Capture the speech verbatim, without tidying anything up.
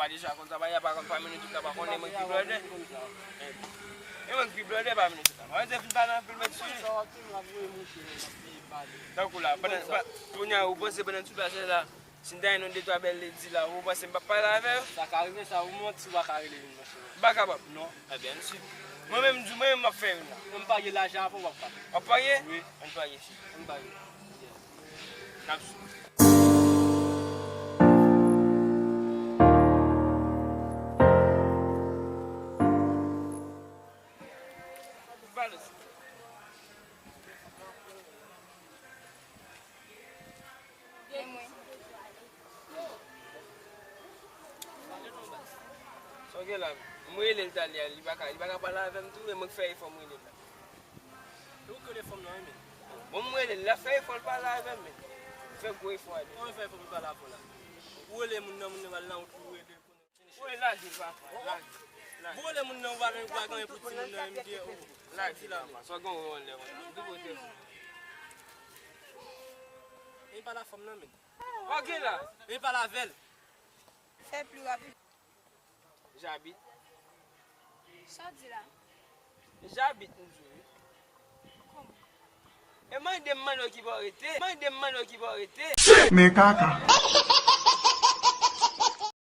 Deja konn sa, pa, pa konn pa mennen tout la, pa konnen mwen ki blòdè. E mwen ki blòdè pa mennen tout la. Mwen te fin pale anpil, mwen sou li. Tankou la, pandan, pa, kounye a, ou panse pandan tout la, se la, si m ta jwenn yon de twa bèl lady la, ou panse m p ap pale avè yo? Sa ka rive, sa, ou manti, ou pa ka rele vin, monchè. M pa kapab. Non. Ebyen, ann swiv. Mwen menm, m di, mwen menm, m ap fè youn la. Non, m parye lajan avan w ap pale. W ap parye? Wi. Ann parye, fi. Ann parye. N ap swiv. E mwen. Sa w gen la? M rele l talè a, li pa ka, li pa ka pale avè m tou, e mwen k fè efò m rele l la. E ou k rele fanm nan, wi, men. Bon, m rele l, l ap fè efò l pale avè m, men. L fè gwo efò a deja. Kòman l fè efò pou l pale avè w la? Ou rele moun nan, moun nan pral nan wout li, ou rele l. Ou rele l, lage l, papa, lage l, lage l. Ou rele moun nan, ou pa gen, ou pa gen anyen pou di moun nan, menm gen, oh. Lage l, papa, sa w gen w anlè konsa. Di kote. E pale a fanm nan, men. Ok la. E pale avè l. Fè pli rapid. J'habite. Sa w di la? J'habite, m di w, wi. Kòman? E mande m mande w ki bò w rete. Mande m mande w ki bò w rete. Men kaka.